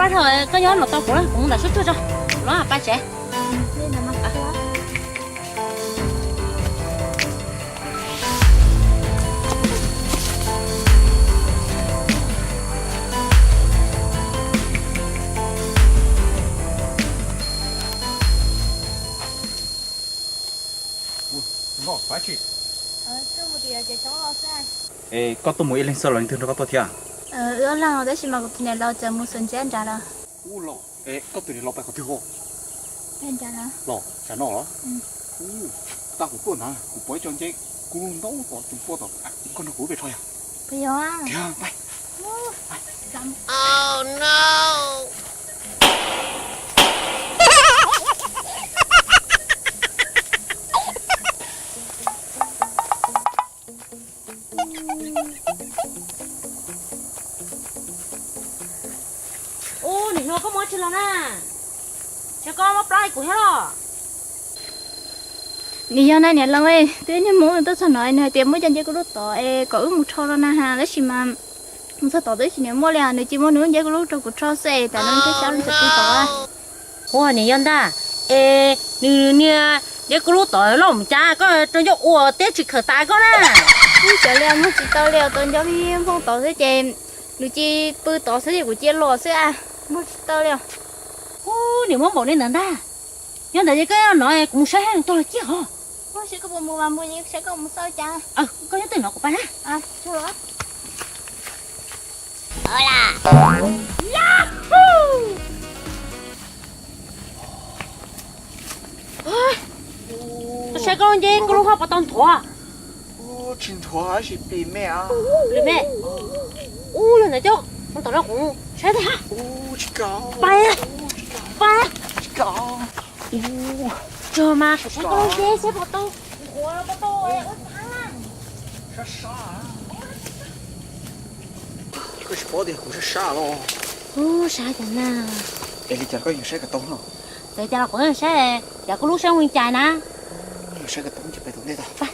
Thaum koj nyob no tos kuv, kuv mus nram suab tsuag tso, los pa tsev. Koj tuaj mus ib leeg xwb los leej twg nrog koj tuaj thiab? Wb ob leeg, tab sis mas kuv tus niam laus txawm mus xyuas ntxhiab nrad lawm. Koj tus niam laus pais qhov twg? Los tsam no los? Tau kuv tuaj na, kuv pom ib co nceb kub lub ntau tom tus puag tom, koj nrog kuv pem rho yog? Tiag, pais. Ub, niam hluas, koj mus tsis los na? Ces koj muab plab kuv thiab los? Nws yog na niam laus, twb niaj hnub tuaj txog no nws hais tias muaj cov nceb kub lub tod es kom wb mus rho no na ha, tab sis mas mus txog tod twb tsis niam muaj li, nws cia muab nws lub nceb kub lub rau kuv rho xwb es tam no thiaj xyab tsis pw tod. Ua niam yog ntag, es nws niag nceb kub lub tod loj mus cas koj rau ncauj ua teb tsis khaws tas koj na. Ub, xyov li, muag tsis tau li, tau ncauj nphooj tod xwb ces nws cia pw tod xwb ces kuv cia los xwb a, muag tsis tau li. Ub, niam muab npaum li ntawd ntag. Yog ntawd ces koj no kuv mus saib seb nws tau los ciaj hos. Ua, seb koj puas mus mas mus, saib koj mus xauj cas. Koj nyob twj no kuv pab na. Koj saib koj nceb koj lub hoj puas tau nthuav? Tsis nthuav, tab sis pim me. Pim me. Ub, yog ntawd coj mus tom no kuv saib tag. Pais, pais. Tsis kawm. Tsuag mas kuv saib koj lub nceb saib puas tau nthuav los puas tau ua cas. Koj tsis paub tias kuv sab sab los? Ub, sab cas na. Es li cas koj yeej saib kom tau no? Txawm cas los kuv yeej saib, cas koj lub saib ua li cas na. Saib kom tau ces peb tus ntej tau.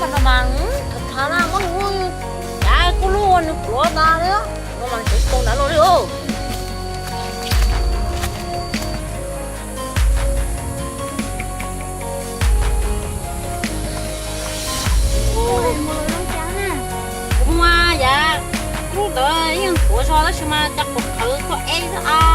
Mas no mas, thaum thaum na muab nws lub, cas koj lub ua nws pluav tas li, no mas tsis tau ntawd los li os. Kuv mus mas yav lub ntawd yeej nthuav zog tab sis mas cas qhov qhawv koj ev xwb a.